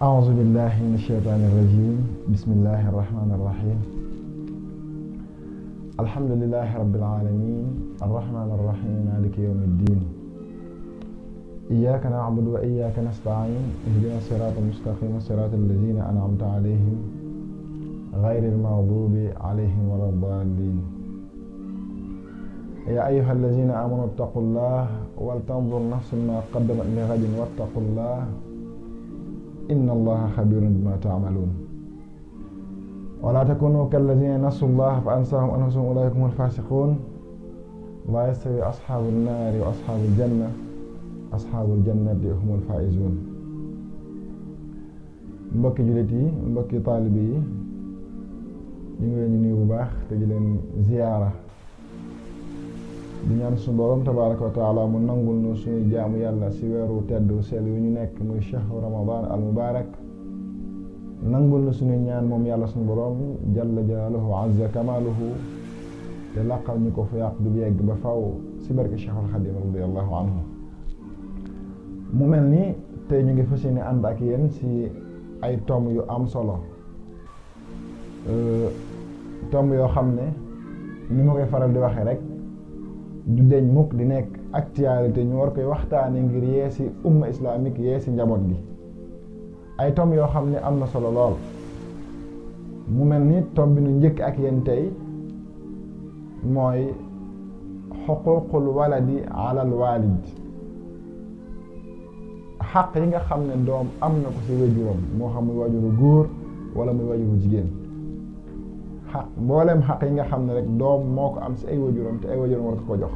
أعوذ بالله من الشيطان الرجيم بسم الله الرحمن الرحيم الحمد لله رب العالمين الرحمن الرحيم مالك يوم الدين إياك نعبد وإياك نستعين اهدنا الصراط المستقيم صراط الذين أنعمت عليهم غير المغضوب عليهم ولا الضالين يا أيها الذين آمنوا اتقوا الله ولتنظر نفس ما قدمت لغد واتقوا الله إن الله خبير بما تعملون ولا تكونوا كالذين نسوا الله فأنساهم أنفسهم أولئك هم الفاسقون لا يستوي أصحاب النار وأصحاب الجنة أصحاب الجنة هم الفائزون. mbokki jullit yi mbokki taalibe yi ñu ngi leen di nuyu bu baax te di leen ziyaara di ñaan suñu borom tabaaraka wa taala mu nangul nu suñuy jaamu yàlla si weeru tedd sell yu ñu nekk muy shahru ramadan al mubarak nangul nu suñuy ñaan moom yàlla suñu borom jalla jalaaluhu azza kamaaluhu te laqal ñu ko fu yàq du yegg ba faw si barke Cheikhul Xadim radiyallahu anhu. mu mel ni tey ñu ngi fas yéene ànd ak yéen si ay tomb yu am solo tomb yoo xam ne ni ma koy faral di waxee rek du deñ mukk di nekk actualité ñu war koy waxtaane ngir yee si umma islamique yee si njaboot gi ay tomb yoo xam ne am na solo lool. mu mel ni tomb bi nu njëkk ak yéen tey mooy xuququl waladi alal walid, xaq yi nga xam ne doom am na ko si wajuram moo xam muy wajuru góor wala muy wajuru jigéen. xaq mboolem xaq yi nga xam ne rek doom moo ko am si ay wajuram te ay wajuram war ko jox.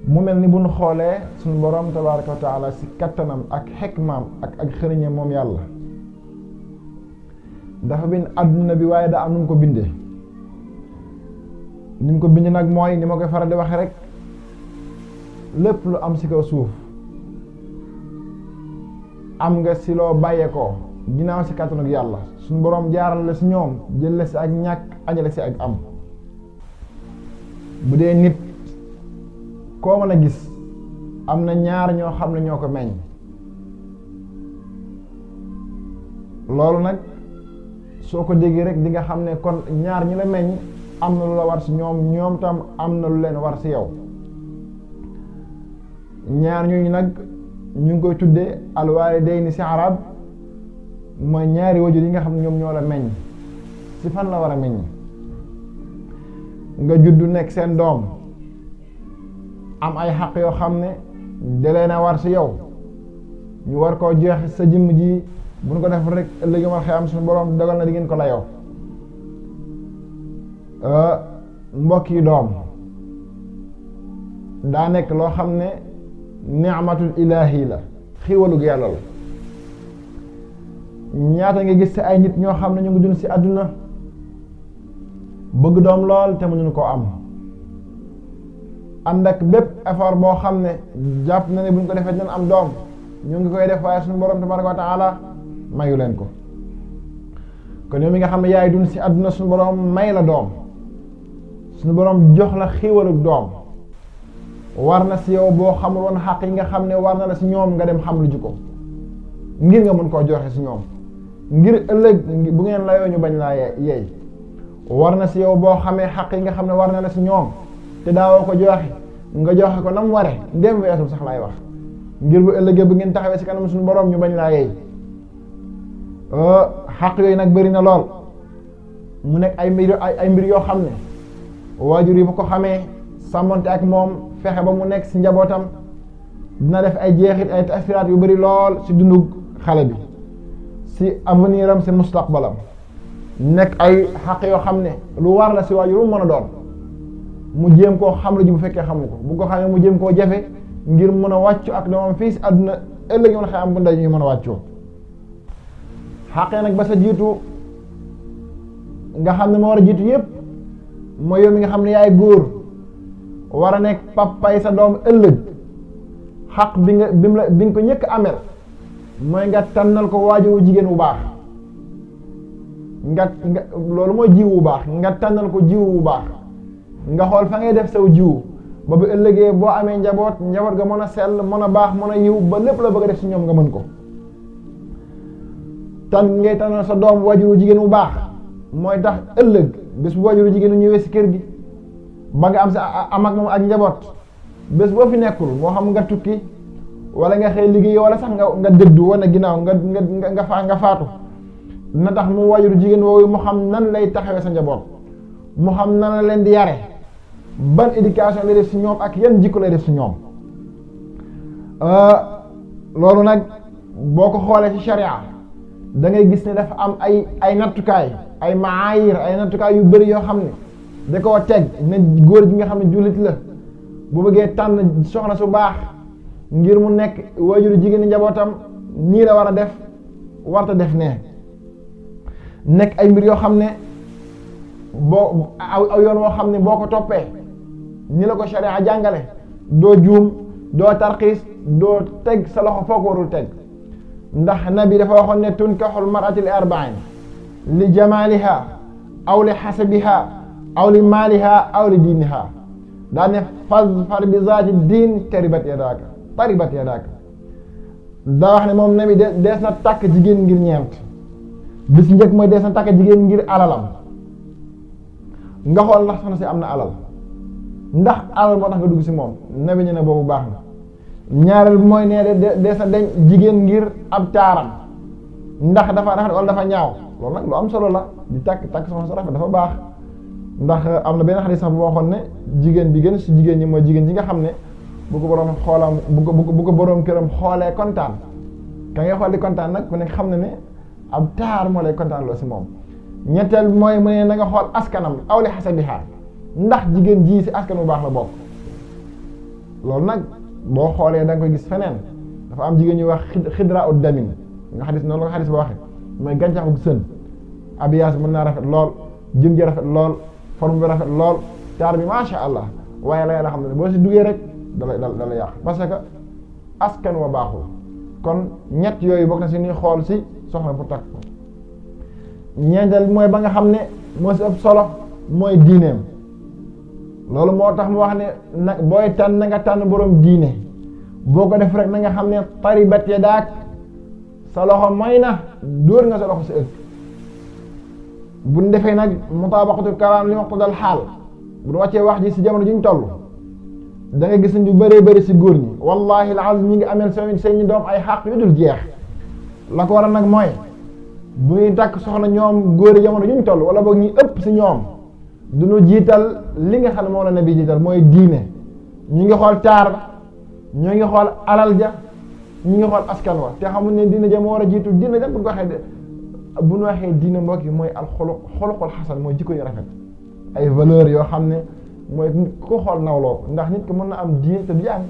mu mel ni bu ñu xoolee suñu borom tabaaraka wa taala si kattanam ak xikmaam ak xëriñam moom yàlla dafa bind adduna bi waaye daa am nu mu ko bindee. ni mu ko bind nag mooy ni ma koy faral di waxee rek lépp lu am si kaw suuf am nga si loo bàyyeekoo ginnaaw si kattan ak yàlla suñu borom jaaral la si ñoom jël la si ak ñàkk ajale si ak am. bu dee nit koo mën a gis am na ñaar ñoo xam ne ñoo ko meññ. loolu nag soo ko déggee rek di nga xam ne kon ñaar ñi la meññ am na lu la war si ñoom ñoom tam am na lu leen war si yow. ñaar ñooñu nag ñu ngi koy tuddee alwaalidayni si arab mooy ñaari wajur yi nga xam ne ñoom ñoo la meññ. si fan la war a meññ? nga juddu nekk seen doom am ay xaq yoo xam ne da leen a war si yow ñu war koo joxe sa jëmm ji bu ñu ko def rek ëllëg mal xiyam suñu borom dogal na di ngeen ko layoo. mbokk yi doom daa nekk loo xam ne ni'matul ilaahi la, xiiwalug yàlla la. ñaata nga gis si ay nit ñoo xam ne ñu ngi dund si àdduna bëgg doom lool te mënuñu koo am. ànd ak bépp effort boo xam ne jàpp na ne bu ñu ko defee dinañ am doom ñu ngi koy def waaye suñu borom tabaraka wa taala mayu leen ko. kon yow mi nga xam ne yaay dund si àdduna suñu borom may la doom, suñu borom jox la xiiwalug doom, war na si yow boo xamul woon xaq yi nga xam ne war na la si ñoom nga dem xam lu ji ko ngir nga mën koo joxe si ñoom ngir ëllëg bu ngeen layoo ñu bañ laa yeey. war na si yow boo xamee xaq yi nga xam ne war na la si ñoom te daawoo ko joxe nga joxe ko nam ware ndem weesul sax laay wax ngir bu ëllëgee bu ngeen taxawee si kanam suñu borom ñu bañ laa yeey. xaq yooyu nag bëri na lool mu nekk ay mbir yoo xam ne waajur yi bu ko xamee sàmmante ak moom fexe ba mu nekk si njabootam dina def ay jeexit ay tasiraat yu bëri lool si dundu xale bi, si avenir am si mustaqbalam. nekk ay xaq yoo xam ne lu war la si waajur mu mën a doon mu jéem koo xam lu ji bu fekkee xamu ko bu ko xamee mu jéem koo jafe ngir mën a wàccu ak doomam fii si àdduna ëllëg mën a xam bu ndey ñu mën a wàccoo. xaqee nag ba sa jiitu nga xam ne moo war a jiitu yépp mooy yow mi nga xam ne yaay góor war a nekk papay sa doom ëllëg. xaq bi nga ko ñëkk amel mooy nga tànnal ko waajuru jigéen bu baax. nga loolu mooy jiw bu baax nga tànnal ko jiw bu baax nga xool fa ngay def saw jiw ba bu ëllëgee boo amee njaboot ga mën a sell mën a baax mën a yiw ba lépp la bëgg a def si ñoom nga mën ko. tànn ngay tànnal sa doom waajuru jigéen bu baax mooy tax ëllëg bés bu waajuru jigéen ñëwee si kër gi ba nga am sa am ak moom ak njaboot bés boo fi nekkul moo xam nga tukki wala nga xëy liggéey wala sax nga dëddu wala ginnaaw nga faatu na tax mu waajuru jigéen woowu mu xam nan lay taxawee sa njaboot mu xam nan la leen di yare ban éducation lay def si ñoom ak yan jikko lay def si ñoom loolu nag boo ko xoolee ci sharia da ngay gis ne dafa am ay nattukaay ay maayir ay nattukaay yu bëri yoo xam ne da koo teg ne góor gi nga xam ne jullit la bu bëggee tànn soxna su baax ngir mu nekk waajuru jigéen njabootam nii la war a def warta def ne nekk ay mbir yoo xam ne boo aw yoon woo xam ne boo ko toppee ni la ko sharia jàngale doo juum doo tarxiis doo teg sa loxo foo ko warul teg ndax nabi dafa waxoon ne tunkaxul mar'atu li arba'in li jamaliha aw li xasabiha aw li maaliha aw li diiniha daa ne fazfar bi zaati diin taribat yadaaka daa wax ne moom nabi dees na takk jigéen ngir ñeent bis njëkk mooy dees na takk jigéen ngir alalam nga xool ndax soxna si am na alal ndax alal moo tax nga dugg si moom nabi ñu ne boobu baax na ñaareel mooy nee dees na deñ jigéen ngir ab taaram ndax dafa rafet wala dafa ñaaw loolu nag lu am solo la di takk soxna sa rafet dafa baax ndax am na benn xadis sax bu waxoon ne jigéen bi gën si jigéen ñi mooy jigéen ji nga xam ne bu ko boroom xoolam bu ko boroom këram xoolee kontaan ka ngay xool di kontaan nag ku nekk xam ne ne ab taar moo lay kontaan loo si moom ñetteel mooy mu ne na nga xool askanam aw li xasabiha ndax jigéen ji si askan bu baax la bokk loolu nag boo xoolee da nga koy gis feneen dafa am jigéen ñuy wax xidra ut damin nga xadis noonu la ko xadis ba waxee mooy gàncax bu sën abiyaas mën naa rafet lool jëm ji rafet lool forme bi rafet lool taar bi macha allah waaye la yàlla xam ne boo si duggee rek dala yàq parce que askan wa baaxul kon ñett yooyu bokk na si ñuy xool si soxna bu takk ko ñeenteel mooy ba nga xam ne moo si ëpp solo mooy diineem loolu moo tax mu wax ne nag booy tànn na nga tànn borom diine boo ko def rek na nga xam ne taribat yadaak sa loxo mooy na dóor nga sa loxo si ëpp buñ defee nag mutabaqatul kalaam li muqtadal xaal bu ñu wàccee wax ji si jamono ji ñu toll da nga gis ñu bëree bëri si góor ñi wallahi alazim ñi ngi ameel seen ñi doom ay xaq yu dul jeex la ko waral nag mooy bu ñuy takk soxna ñoom góor yi jamono ji ñu toll wala boog ñi ëpp si ñoom duñu jiital li nga xam ne moom la nabi jiital mooy diine ñu ngi xool taar ba ñoo ngi xool alal ja ñu ngi xool askan wa te xamul ne diine ja moo war a jiitu diine ja bu ko waxee bu ñu waxee diine mbokk yi mooy xuluqul xasan mooy jikko yu rafet ay valeurs yoo xam ne mooy ku ko xool nawloo ko ndax nit ki mën na am diine te du jàng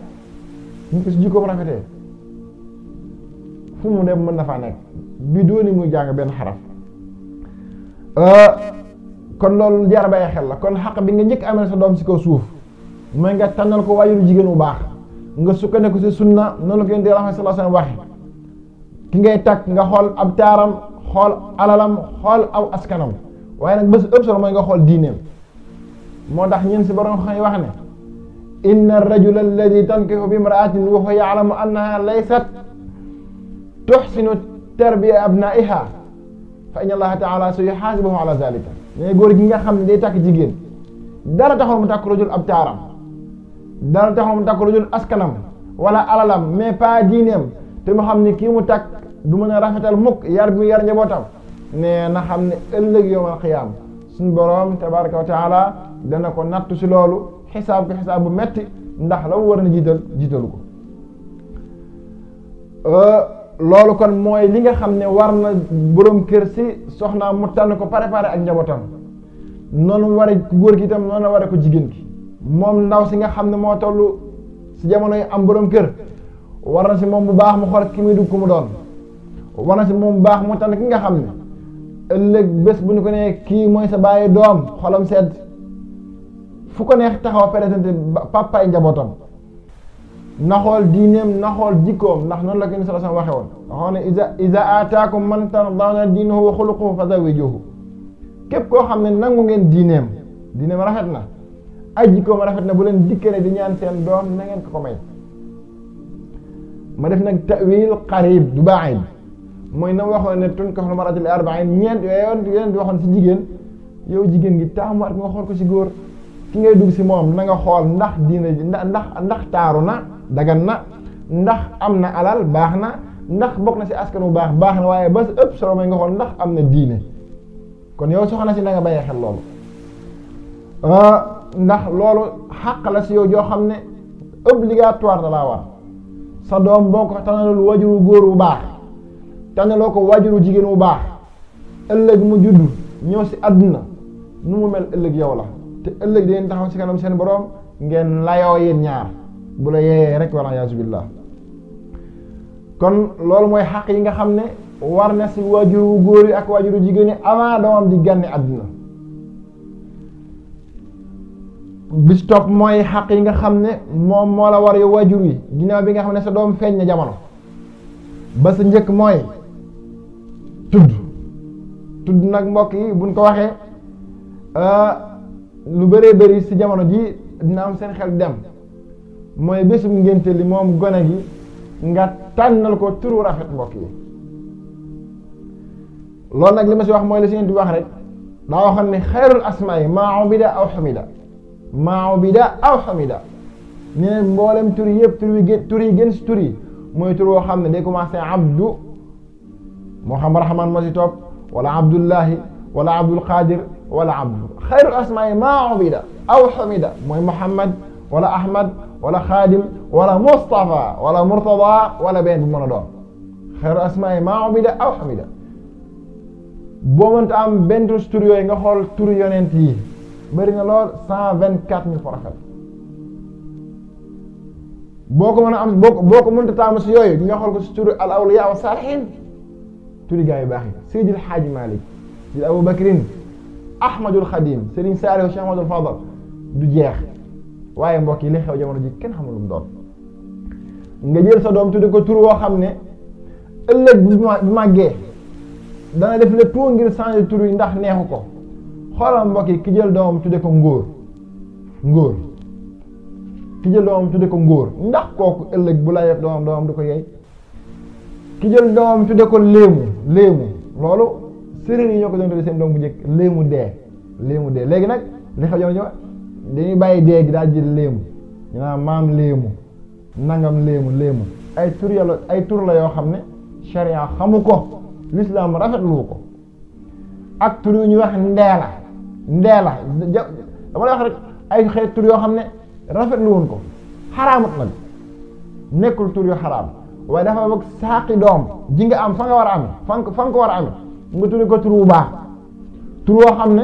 nit ki su jikko bu rafetee fu mu dem mën na faa nekk bi dooni muy jàng benn xaraf kon loolu jar a bàyyi xel la kon xaq bi nga njëkk amee sa doom si kaw suuf mooy nga tànnal ko waajuru jigéen bu baax nga sukkandiku si sunna noonu la ko yonent bi sallallahu alayhi wasallam waxe ki ngay takk nga xool ab taaram xool alalam xool aw askanam waaye nag bés ëpp solo mooy nga xool diineem moo tax ñeen si borom xam wax ne inna ar-rajula alladi tankihu bi imra'atin wa huwa ya'lamu annaha laysat tuhsinu tarbiya abna'iha fa inna allaha ta'ala sayuhasibuhu ala zalika mais góor gi nga xam ne day takk jigéen dara taxul mu takk lu dul ab taaram dara taxul mu takk lu dul askanam wala alalam mais pas diineem te mu xam ne kii mu takk du mën a rafetal mukk yar bi mu yar njabootam ne na xam ne ëllëg yawmal qiyaam suñ boroom tabaraka wa taala dana ko nattu si loolu xisaab ko xisaab bu metti ndax la mu war na jiitalu ko loolu kon mooy li nga xam ne war na boroom kër si soxnaa mu tànn ko préparé ak njabootam noonu war a góor gi itam noonu la war a ko jigéen ki moom ndaw si nga xam ne moo toll si jamono yi am boroom kër war na si moom bu baax mu xool ki muy dugg ku mu doon war na si moom bu baax mu tànn ki nga xam ne ëllëg bés bu ñu ko nee kii mooy sa bàyyi doom xolam sedd fu ko neex taxaw présenté papaay njabootam na xool diineem na xool jikkoom ndax noonu la ko ni sallallahu alayhi wasallam waxe woon waxoon ne iza ataakum man tardawna diinahu wa xuluquhu fa zawwijuhu képp koo xam ne nangu ngeen diineem rafet na ay jikkoom rafet na bu leen dikkale di ñaan seen doom na ngeen ko may ma def nag ta'wil qarib du ba'id mooy na waxoon ne tunkaxul mar'atu li arba'in ñeent yooyu yeneen di waxoon si jigéen yow jigéen gi taamuwaat nga xool ko si góor ki ngay dugg si moom na nga xool ndax diina ndax taaru na dagan na ndax am na alal baax na ndax bokk na si askan bu baax na waaye ba ëpp solo mooy nga xool ndax am na diine kon yow soxna si na nga bàyyi xel loolu ndax loolu xàq la si yow joo xam ne obligatoire da laa war sa doom boo ko tànnalul wajuru góor bu baax tànnaloo ko wajuru jigéen bu baax ëllëg mu judd ñëw si àdduna nu mu mel ëllëg yow la te ëllëg dangeen taxaw si kanam seen borom ngeen layoo yéen ñaar bu la yeeyee rek wala yaasu billah kon loolu mooy xaq yi nga xam ne war na si wajuru góor yi ak wajuru jigéen yi avant doomam di gànne àdduna bis topp mooy xaq yi nga xam ne moom moo la war yu wajur yi ginnaaw bi nga xam ne sa doom feeñ na jamono ba sa njëkk mooy tudd nag mbokk yi buñ ko waxee lu bëree bëri si jamono ji dina am seen xel dem mooy bésum ngénte li moom gone gi nga tànnal ko turu rafet mbokk yi loolu nag li ma si wax mooy li si ngeen di wax rek daa waxoon ne xayrul asmaa yi maa ubida aw xamida ne leen mboolem tur yi yëpp tur yi gën si tur yi mooy tur woo xam ne day commencé abdu moo xam rahman moo si topp wala abdullahi wala abdul qadir wala abdu xayrul asmaa yi maa ubida aw xamida mooy muhammad wala ahmad wala xaadim wala mustafa wala murtada wala benn bu mën a doon xayrul asmaa yi maa ubida aw xamida boo mënta am benn tur yooyu nga xool tur yonent yi bëri na lool 124 000 prophètes boo ko mën a am boo ko mënta taamu si yooyu nga xool ko si turu al awliya wa saalihin turi gaa yu baax yi Seydil Haaji Malik Seydi Abou Bakrin Ahmadul Xadim Serigne Saalihu Cheikh Ahmadul Fadal du jeex waaye mbokk yi li xew jamono ji kenn xamul lu mu doon nga jël sa doom tudde ko tur woo xam ne ëllëg bu màggee dana def le tout ngir changer tur yi ndax neexu ko xoolal mbokk yi ki jël doomam tudde ko ngóor ki jël doomam tudde ko ngóor ndax kooku ëllëg bu la yeb doomam du ko yey ki jël doomam tudde ko léemu loolu séeréer yi ñoo ko doon tudde seen doom bu njëkk léemu dee léegi nag li xew jamono dañuy bàyyi dee gi daal jël léemu ñu naan maam léemu nangam léemu ay tur la yoo xam ne sharia xamu ko l'islam rafetlu ko ak tur yu ñuy wax ndeela dama lay wax rek ay xeet tur yoo xam ne rafetlu woon ko xaraamut nag nekkul tur yu xaraam waaye dafa bëgg saaqi doom ji nga am fa nga war a am fa nga ko war a am nga tudde ko tur bu baax tur woo xam ne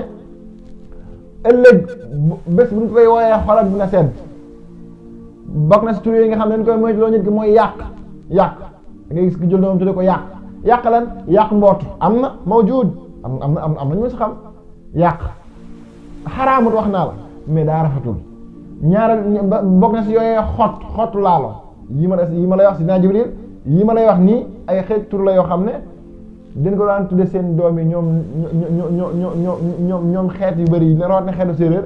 ëllëg bés bu ñu koy wooyee xolat dina sedd bokk na si tur yooyu nga xam ne dañ koy moytu loo nit ki mooy yàq da ngay gis ki jël doomam tudde ko yàq lan yàq mbootu am na mawjuud am na ñu si xam yàq xaraamut wax naa la mais daa rafetul ñaareel bokk na si yooyee xottu laalo yi ma lay wax si naa Jibril yi ma lay wax nii ay xeet tur la yoo xam ne dañ ko daan tudde seen doom yi ñoom xeet yu bëri yi ne rawat na xeetu séeréer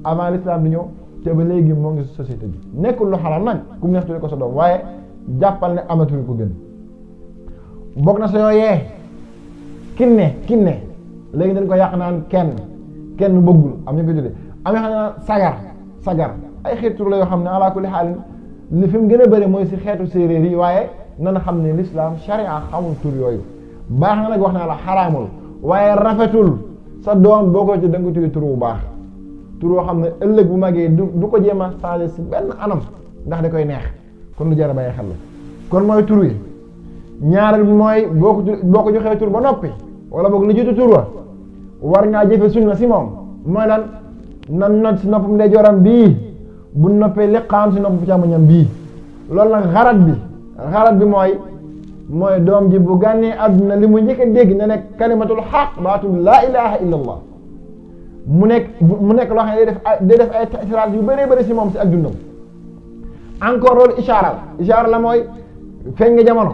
avant l'islam di ñëw te ba léegi moo ngi société bi nekkul lu xalaat nag ku mu neex tudde ko sa doom waaye jàppal ne amatul ko gën bokk na sa yooyee kinne léegi dañ ko yàq naan kenn bëggul am ñu ko tudde am yoo xam ne naan sagar ay xeet tur la yoo xam ne ala kulli xaalin li fi mu gën a bëri mooy si xeetu séeréer yi waaye nan xam ne l'islam sharia xamul tur yooyu baax na nag wax naa la xaraamul waaye rafetul sa doom boo ko ci da nga ko tudde tur bu baax tur boo xam ne ëllëg bu màggee du ko jéem a changer si benn anam ndax da koy neex kon lu jar a bàyyi xel la kon mooy tur yi ñaareel bi mooy boo ko joxee tur ba noppi wala boog lu jiitu tur wa war ngaa jëfe sunna si moom mooy lan nan not si noppam ndeyjooram bii bu noppee liqaam si nopp càmmoñam bii loolu nag xarat bi mooy doom ji bu gànnee àdduna li mu njëkk a dégg ne nekk kalimatul xaq baatul laa ilaha illa allah mu nekk loo xam ne day def ay tasiraat yu bëree bëri si moom si ak dundam encore loolu ishaara la mooy feeñ nga jamono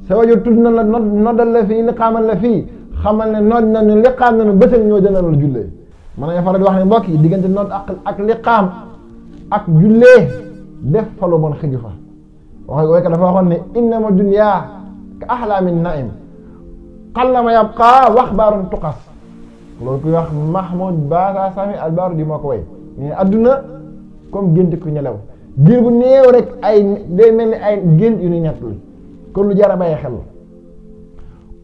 sa wajur tudd na la noddal la fii liqaamal la fii xamal ne nodd nañu liqaam nañu bësal ñoo jëndal la jullee man nañu faral di wax ne mbokk yi diggante nodd ak liqaam ak jullee def fa lu bon xëju fa waykat dafa waxoon ne innama dunya ka ahlaamin naim qallama yabqa waxbaarun tuqas loolu kuy wax Mahmoud Basa Sami Albaaru di moo ko way ne adduna comme gént ku ñelaw diir bu néew rek ay day mel ni ay gént yu ñu ñett li kon lu jar a bàyyi xel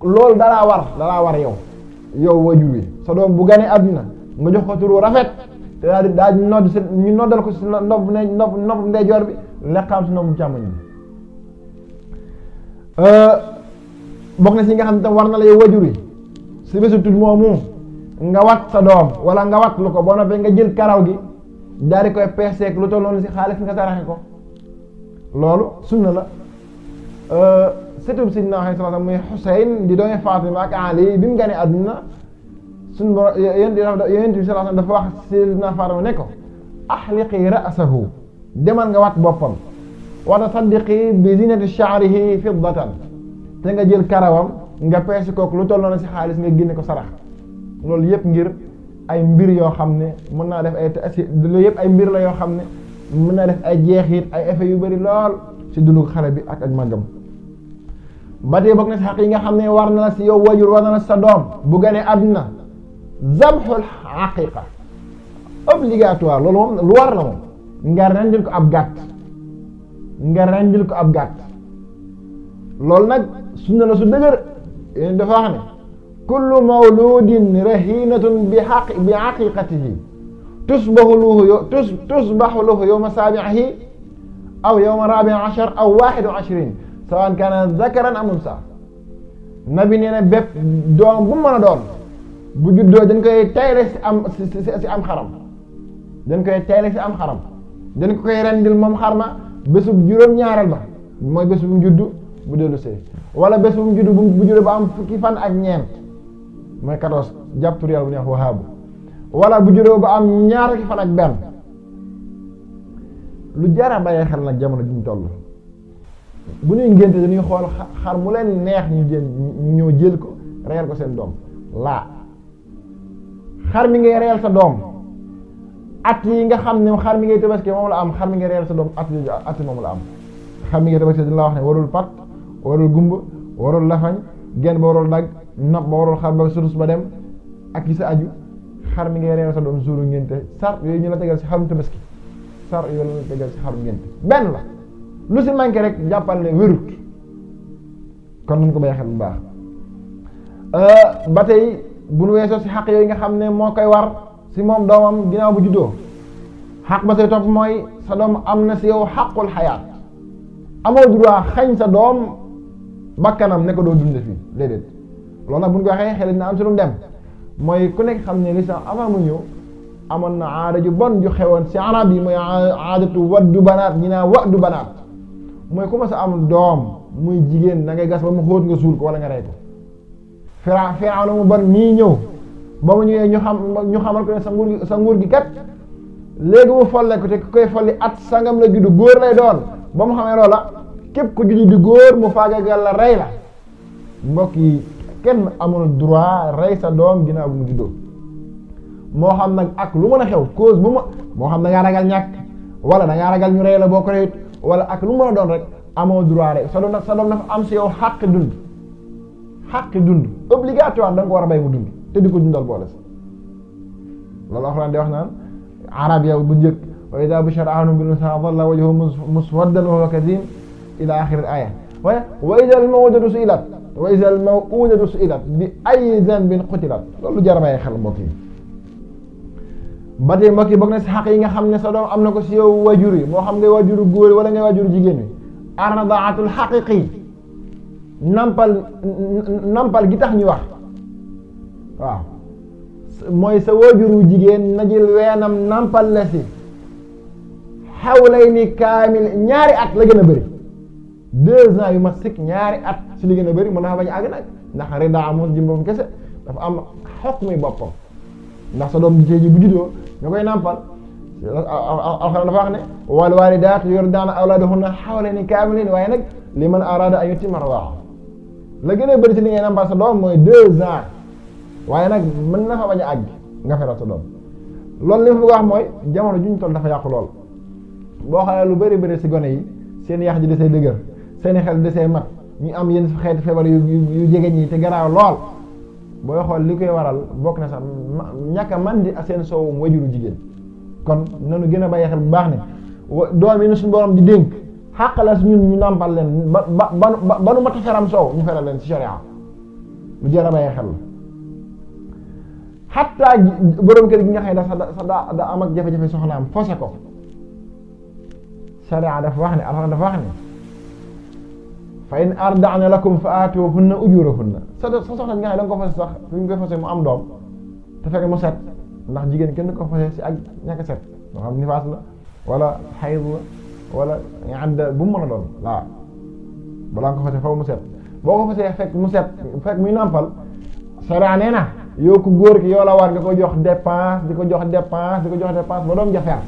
loolu dalaa war yow wajur wi sa doom bu ganee adduna nga jox ko turu rafet te daal di nodd ñu noddal ko si nopp ndeyjoor bi leqaam si nopp càmmoñ bi bokk na si nga xam ne tam war na la yow wajur wi si bésu tudd moomu nga wat sa doom wala nga wat lu ko boo noppee nga jël karaw gi daal di koy peeseek lu toll noonu si xaalis nga saraxe ko loolu sunna la sëtub Sidina Muhammad sallallahu alayhi wasallam muy Xuseyn di doomi Fatima ak Ali bi mu ganee àdduna suñ bo yonent bi sallallahu alayhi wasallam dafa wax Sidina Fatima ne ko ahliqi ra'sahu demal nga wat boppam wa tasaddiqi bi zinati sha'rihi fiddatan te nga jël karawam nga peese kook lu toll noonu si xaalis nga génne ko sarax loolu yëpp ngir ay mbir yoo xam ne mën naa def ay loolu yëpp ay mbir la yoo xam ne mën naa def ay jeexit ay effets yu bari lool si dundu xale bi ak màggam ba tey bokk na si xaq yi nga xam ne war na la si yow wajur war na la sa doom bu ganee àdduna zabxul aqiqa obligatoire loolu moom lu war la moom nga rendil ko ab gàtt loolu nag sunna la su dëgër yéen dafa wax ne kullu mawludin rahinatun bi aqiqatihi tusbahu lahu yawma sabi'ihi aw yawma rabi'a ashar aw 21 sawaan kaana zakaran am unsa nabi nee na bépp doom bu mën a doon bu juddoo dañ koy tayle si am xaram dañ ko koy rendil moom xarma bésub juróom-ñaareel ba mooy bés bu mu juddu bu dellu see wala bés bu mu juddu bu juddu ba am fukki fan ak ñeent mooy 14 jàpp tur yàlla bu neex wahaabu wala bu juddoo ba am ñaar fukki fan ak benn lu jara bàyyi xel nag jamono ji ñu toll bu ñuy ngénte dañuy xool xar mu leen neex ñu ñëw jël ko reyal ko seen doom xar mi ngay reyal sa doom at yi nga xam ne xar mi ngay tabaski moom la am xar mi ngay reyal sa doom at moom la am xar mi ngay tabaski dañ la wax ne warul pat warul gumba warul lafañ genn ba warul dagg nopp ba warul xar ba surus ba dem ak ci sa aju xar mi ngay reyal sa doom suuru ngénte sar yooyu ñu la tegal si xarum tabaski sar yooyu la tegal si xarum ngénte benn la lu si manqué rek jàppal ne wérut kon nañ ko bàyyi xel bu baax ba tey bu nu weesoo si xaq yooyu nga xam ne moo koy war si moom doomam ginnaaw bu juddoo xaq ba say topp mooy sa doom am na si yow xaqul xayaat amoo droit xañ sa doom bakkanam ne ko doo dunde fii déedéet loolu nag bu ñu ko waxee xel na am si lu dem mooy ku nekk xam ne lislam avant mu ñëw amoon na aada ju bon ju xewoon si arab yi mooy aadatu waddu banaat ñi naa waddu banaat mooy ku ma sa am doom muy jigéen da ngay gas ba mu xóot nga suul ko wala nga rey ko Firawna mu bon mii ñëw ba mu ñëwee ñu xamal ko ne sa nguur gi kat léegi mu folle ko te ku koy folli at sangam la juddu góor lay doon ba mu xamee loola képp ku juddu di góor mu faagagal la rey la mbokk yi kenn amul droit rey sa doom ginnaaw bu mu juddoo moo xam nag ak lu mën a xew cause bu moo xam da ngaa ragal ñàkk wala da ngaa ragal ñu rey la boo ko reyut wala ak lu mën a doon rek amoo droit rek sa doom dafa am si yow xàq dund obligatoire da nga ko war a bay mu dund te di ko dundal boole si loolu alxuraan di wax naan arab yow bu njëkk wa idaa bushira ahaduhum bil unsaa dhalla wajhuhu muswaddan wa huwa kadhiim ila axiri aaya waaye wa idaa al maw'uudatu su'ilat bi ayyi dhanbin qutilat loolu jar a bàyyi xel mbokk yi ba tey mbokk yi bokk na si xaq yi nga xam ne sa doom am na ko si yow wajur yi moo xam ngay wajuru góor wala ngay wajuru jigéen wi ar-radaatul haqiiqi nampal gi tax ñu wax waaw mooy sa wajuru jigéen na jël weenam nampal la si hawlayni kaamil ñaari at la gën a bëri 2 ans yu ma sikk ñaari at si li gën a bëri mën naa bañ a àgg nag ndax ridaa amul jëmbam kese dafa am xukmi boppam ndax sa doom ji bu juddoo ñu koy nampal alxuraan dafa wax ne wal waalidaatu yurdi'na awlaadahunna hawlayni kaamilayni waaye nag liman araada an yutimma ridaa'a la gën a bëri ci li ngay nampal sa doom mooy 2 ans waaye nag mën na fa bañ a àgg nga feral sa doom loolu li ma bëgg a wax mooy jamono juñ toll dafa yàqu lool boo xoolee lu bëri si gone yi seen yax ji desee dëgër seen xel desee mat ñu am yenn xeeti feebar yu jege ñi te garaaw lool booy xool li koy waral bokk na sax ñàkk a man di seen soowum wajuru jigéen. kon nanu gën a bàyyi xel bu baax ne doom yi nu suñu borom di dénk xàq la si ñun ñu nàmpal leen ba nu mata feram soow ñu feral leen ci sharia lu jar a bàyyi xel la. xatta borom kër gi nga xam ne sax da am ak jafe-jafe soxnaam fose ko sharia dafa wax ne alxuraan dafa wax ne fa in arda'na lakum fa aatuhunna ujurahunna sa soxna nga xam ne da nga ko fase sax fi ñu koy fase mu am doom te fekk mu set ndax jigéen kenn ko fase si ak ñàkk set moo xam nifaas la wala xayd la wala adda bu mu mën a doon waaw balaa nga ko fase faw mu set boo ko fasee fekk mu set fekk muy nàmpal sharia nee na yow ku góor ki yow la war nga ko jox dépense di ko jox dépense ba doom jafeer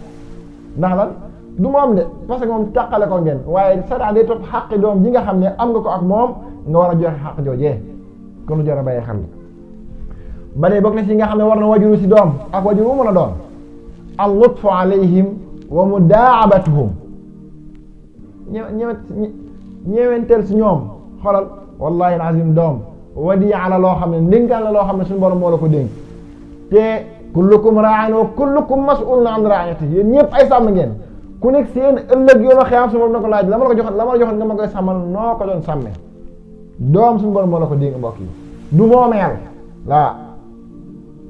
ndax lan du moom de parce que moom tàqale ko ngeen waaye sharia day topp xaqi doom ji nga xam ne am nga ko ak moom nga war a joxe xaq joojee kon lu jar a bàyyi xel ba dee bokk na ci nga xam ne war na wajuru ci doom ak wajuru mu mën a doon al lutfu alayhim wa mudaabatuhum ñeewenteel ci ñoom xoolal wallahi alazim doom wadi ala loo xam ne ndénkaan la loo xam ne suñu borom moo la ko dénk te kullukum raa'in wa kullukum mas'ulun an ra'iyatihi yéen ñëpp ay sàmm ngeen ku nekk seen ëllëg yoon a xiyam suñu borom na ko laaj la ma la ko joxoon nga ma koy sàmmal noo ko doon sàmme doom suñu borom moo la ko dénk mbokk yi du moomeel laa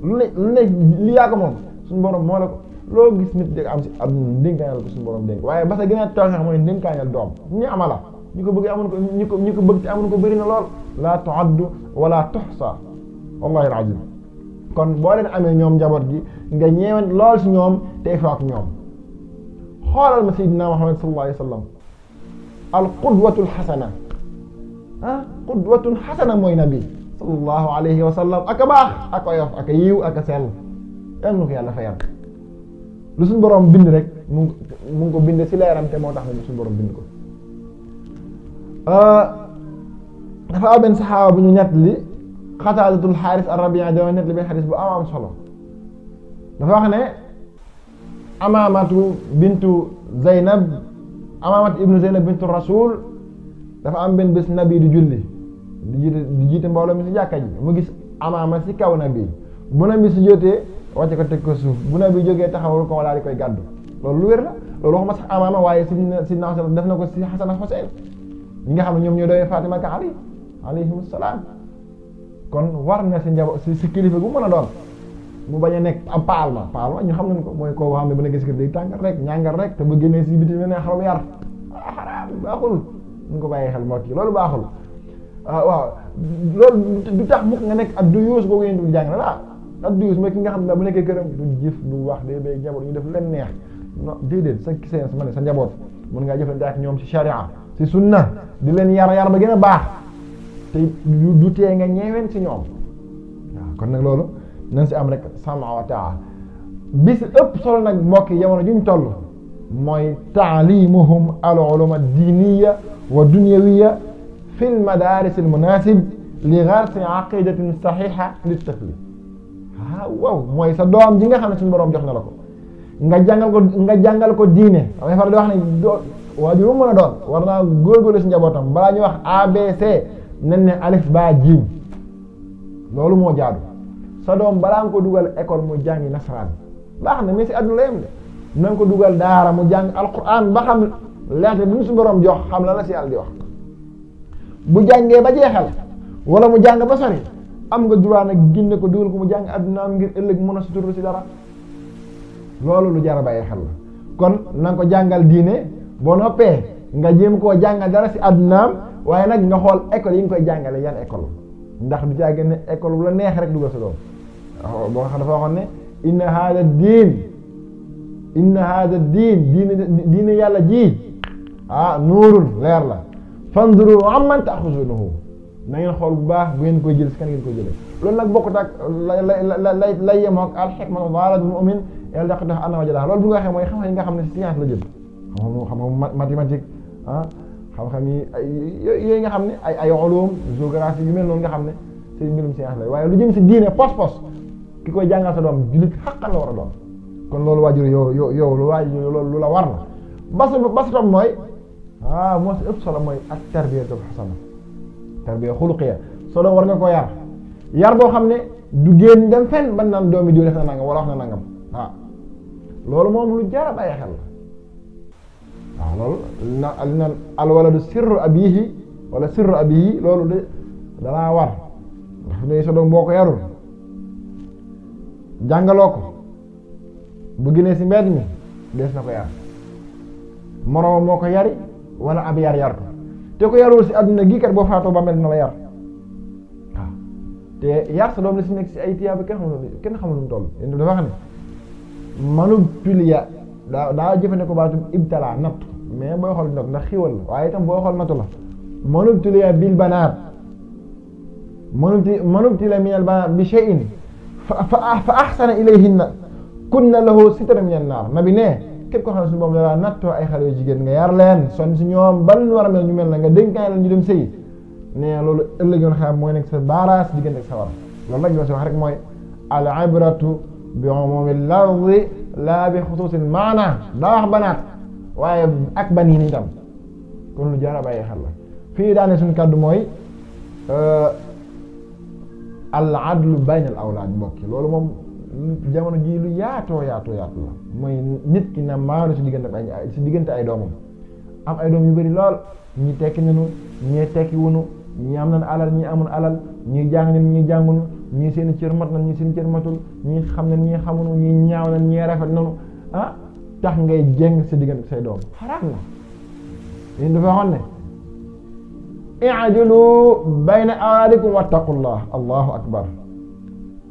lu ne li yaa ko moom suñu borom moo la ko loo gis nit di am si àdduna ndénkaanal ko suñu borom dénk waaye ba sa gën a taw sax mooy ndénkaanal doom ñu amala ñu ko bëgg amuñ ko ñu ko bëgg te amuñ ko bëri na lool la tu'addu wala tuhsa wallahi alazim kon boo leen amee ñoom njaboot gi nga ñeewant lool si ñoom tey faak ñoom xoolal ma sayyidina Muhammad sallallahu alayhi wa sallam al qudwatul xasana qudwatun xasana mooy nabi sallallahu alayhi wa sallam ak a baax ak a yof ak a yiw ak a sell yal na ko yàlla fayal lu suñu borom bind rek mu ngi ko bind si leeram te moo tax ne suñu borom bind ko dafa am benn saxaaba bu ñu ñett li Xataadatul Xaaris ar-Rabii dama ñett li benn xadis bu am solo dafa wax ne Amaamatu bintu Zeynab Amaamatu ibnu Zeynab bintu Rasul dafa am benn bés nabi di julli di jiite mbooloo mi si jàkka ji mu gis Amaama si kaw nabi bu nabi si jotee wàcce ko teg ko suuf bu nabi jógee taxawul ko wala di koy gàddu loolu lu wér la loolu waxuma sax Amaama waaye si naaw def na ko si Xasan ak Xuseyn ñi nga xam ne ñoom ñoo doon Fatima ak Ali alayhim salaam kon war na si njaboot si kilifa gu mën a doon mu bañ a nekk am paalma ñu xam nañ ko mooy koo xam ne bu nekkee si kër day tàngal rek ñàngal rek te bu génnee si biti ne xarum yar xaraam baaxul ñu ko bàyyi xel moo kii loolu baaxul waaw loolu du tax mukk nga nekk ak du yuus boobu yéen du jàng la ak du yuus mooy ki nga xam ne bu nekkee këram du jëf du wax day bay njaboot ñu def leen neex non déedéet sa kisee ma ne sa njaboot mën ngaa jëflante ak ñoom si sharia si sunna di leen yar ba gën a baax te du tee nga ñeeween si ñoom waaw kon nag loolu nañ si am rek sama wa taa bis ëpp solo nag mbokk yi jamono juñ toll mooy taalimuhum al uluma diiniya wa dunyawiya fi l madaris al munasib li garsi aqidatin saxixa li tafli waaw mooy sa doom ji nga xam ne suñu borom jox na la ko nga jàngal ko diine damay faral di wax ne waajur bu mën a doon war naa góorgóorlu si njabootam balaa ñuy wax ABC nen ne alif ba jiim loolu moo jaadu sa doom balaa nga ko dugal école mu jàngi nasaraan baax na mais si àdduna la yem de na nga ko dugal daara mu jàng alquran ba xam leerte bu ñu su borom jox xam la si yàlla di wax bu jàngee ba jeexal wala mu jàng ba sori am nga droit nag génne ko dugal ko mu jàng addunaam ngir ëllëg mën a suturlu si dara loolu lu jar a bàyyi xel la kon na nga ko jàngal diine boo noppee nga jéem koo jàngal dara si addunaam waaye nag nga xool école yi nga koy jàngale yan école ndax du caa gën ne école bu la neex rek dugal sa doom boo xam dafa waxoon ne inna hada diine yàlla ji nuurun leer la fanduru amman ta'khuzunahu na ngeen xool bu baax bu ngeen koy jël si kan ngeen koy jëlee loolu nag bokkut ak lay yemook al hikmatu daalatul mu'min yàlla daq tax anna wajadaha loolu bu nga waxee mooy xam-xam yi nga xam ne science la jël xam-xam mathématique xam-xam yi yooyu nga xam ne ay ulum géographie yu mel noonu nga xam ne ci mbirum science la waaye lu jëm si diine pos ki koy jàngal sa doom jullit xaqal la war a doon kon loolu waajur yow lu waajur loolu lu la war la bas tam mooy moo si ëpp solo mooy ak tarbiyatul hasana tarbiya xuluqiya solo war nga ko yar yar boo xam ne du génn dem fenn ban naan doomi diw def na nangam wala wax na nangam waaw loolu moom lu jar a bàyyi xel la waaw loolu li naan al waladu sirru abihi wala sirru abihi loolu de dalaa war ndax ne sa doom boo ko yarul jàngaloo ko bu génnee si mbedd mi dees na ko yar moroom moo ko yari wala ab yar ko te ko yarul si àdduna gi kat boo faatoo ba mel na la yar waaw te yar sa doom la si nekk si ay tiyaaba kenn xamul lu mu toll yéen dafa xam ne manub tuliya daa jëfandikoo baatum ibtala natt mais booy xool nag ndax xiwal la waaye itam booy xool nattu la manub tuliya bil banaat manub tuliya min al banaat bi shay'in fa ahsana ilayhinna kunna lahu sitran min an naar nabi ne képp koo xam ne suñu boom dalaa nattoo ay xale yu jigéen nga yar leen son si ñoom ban war a mel ñu mel na nga dénkaay leen ñu dem sëy ne loolu ëllëg yoon xam mooy nekk sa baaraas diggante ak sa war loolu nag li si wax rek mooy al ibratu bi umumi lafzi laa bi xusuusil maana daa wax banaat waaye ak banii ni tam kon lu jar a bàyyi xel la fii daane suñu kàddu mooy al adlu bayna al awlaad mbokk yi loolu moom jamono ji lu yaatoo la mooy nit ki na maanu si diggante ay doomam am ay doom yu bëri lool ñi tekki nanu ñii tekki wunu ñi am nañ alal ñi amul alal ñi jàng nañ ñi jàngunu ñii seen cër mat nañ ñi seen cër matul ñi xam nañ ñi xamunu ñi ñaaw nañ ñi rafet nanu tax ngay jéng si diggante say doom xaraam na yéen dafa waxoon ne i'dilu bayna awlaadikum wattaqullah allahu akbar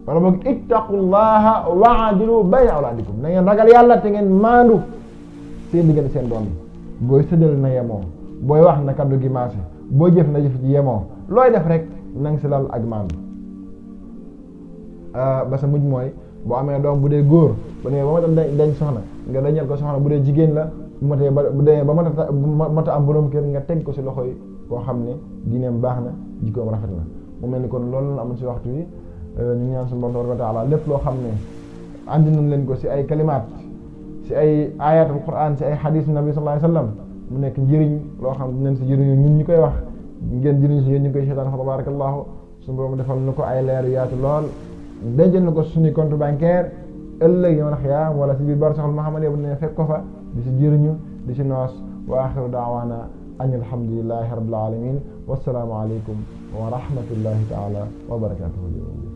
wala boog ittaqullaha wa'dilu bayna awlaadikum na ngeen ragal yàlla te ngeen maandu seen diggante seen doom yi booy séddale na yemoo booy wax na kaddu gi maase booy jëf na jëf ci yemoo looy def rek na nga si lal ak maandu ba sa mujj mooy boo amee doom bu dee góor ba ne ba ma tam denc soxna nga dañal ko soxna bu dee jigéen la bu demee ba mata am borom kër nga teg ko si loxo yi koo xam ne diineem baax na jikkoom rafet na mu mel ni kon loolu la amoon si waxtu wi ñu ñaan suñu borom tabaraka wa taala lépp loo xam ne andi nañ leen ko si ay kalimaat si ay ayat al quran si ay hadith nabi sallallahu alayhi wasallam mu nekk njëriñ loo xam ne dinañ si jëriñu ñun ñu koy wax ngeen jëriñ si yéen ñu koy seetaan fa tabarakallahu suñu borom defal na ko ay leer yaatu lool dencal na ko suñu compte bancaire ëllëg yow xiyaam wala si biir barsaxul Muhammad bu ne fekk ko fa di si jëriñu di si noos wa axiru daawaana an alhamdulillahi rabbil alamin wassalaamu alaykum wa rahmatullahi taala wa barakatuhu